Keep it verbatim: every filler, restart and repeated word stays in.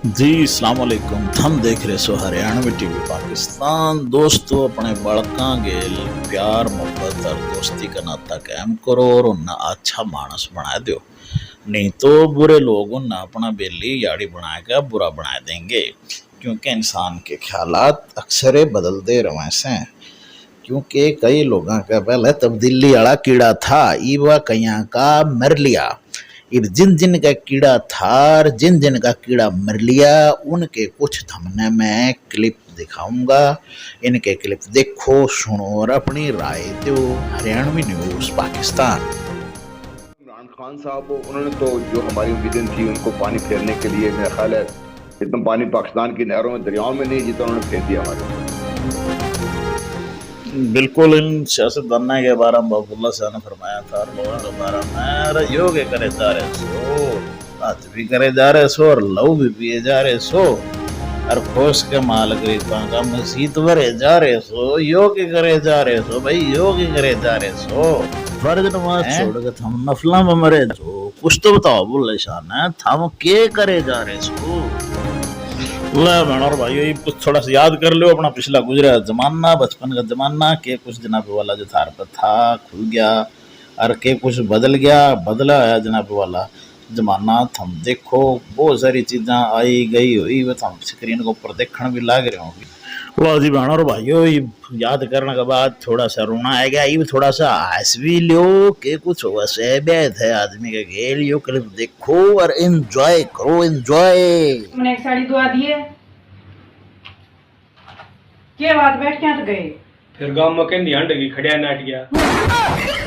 जी, अस्सलाम वालेकुम। थम देख रहे सो हरियाणवी टीवी पाकिस्तान। दोस्तों, अपने बालकां गेल प्यार, मोहब्बत और दोस्ती का नाता कायम करो और उन्हें अच्छा मानस बना दो, नहीं तो बुरे लोग उन्हें अपना बेली यारी बना के बुरा बना देंगे, क्योंकि इंसान के ख्यालात अक्सर बदलते रहवे से। क्योंकि कई लोगों का पहले तब्दीली वाला कीड़ा था, इब वह कईयां का मर लिया। इब जिन जिन का कीड़ा था और जिन जिन का कीड़ा मर लिया, उनके कुछ थमने मैं क्लिप दिखाऊंगा। इनके क्लिप देखो, सुनो और अपनी राय दो। हरियाणवी न्यूज़ पाकिस्तान। इमरान खान साहब, उन्होंने तो जो हमारी उम्मीदें थी, उनको पानी फेरने के लिए, मेरा ख्याल है, इतना पानी पाकिस्तान की नहरों में, दरियाओं में नहीं, जितना उन्होंने फेर दिया हमारे ऊपर। बिल्कुल, इन सियासतदानों के बारे में अब्दुल्ला शाह ने फरमाया था, और लोगों के बारे में, "अरे, यो के करे जा रहे सो, बात भी करे जा रहे सो, और लहू भी पिए जा रहे सो, और खोस के माल गरीबां का मसीत भरे जा रहे सो, यो के करे जा रहे सो भाई, यो के करे जा रहे सो। फर्ज नमाज हैं? छोड़ के थम नफला में मरे सो, कुछ तो बताओ बुल्ले शाह ने, थम के करे जा रहे सो?" ले बहनों और भाइयों, ये कुछ थोड़ा सा याद कर लो अपना पिछला गुजरा जमाना, बचपन का जमाना, के कुछ जनाब वाला जो थार पे था, खुल गया, और के कुछ बदल गया, बदला होया जनाब वाला जमाना। थम देखो, बहुत सारी चीज़ां आई गई हुई, वो थम स्क्रीन के ऊपर देखण भी लाग रहे होंगे। वाह जी बहनों और भाइयों, ये याद करने के बाद थोड़ा सा रोना आ गया, ये थोड़ा सा हंस भी लो, के कुछ हो से ब्याह थे आदमी के गेल, यो क्लिप देखो और एंजॉय करो, एंजॉय। मैंने एक साड़ी दुआ दिए, के बात बैठ क्या तो गए? फिर गांव में कहंदी हंड गई, खड़िया नाट गया।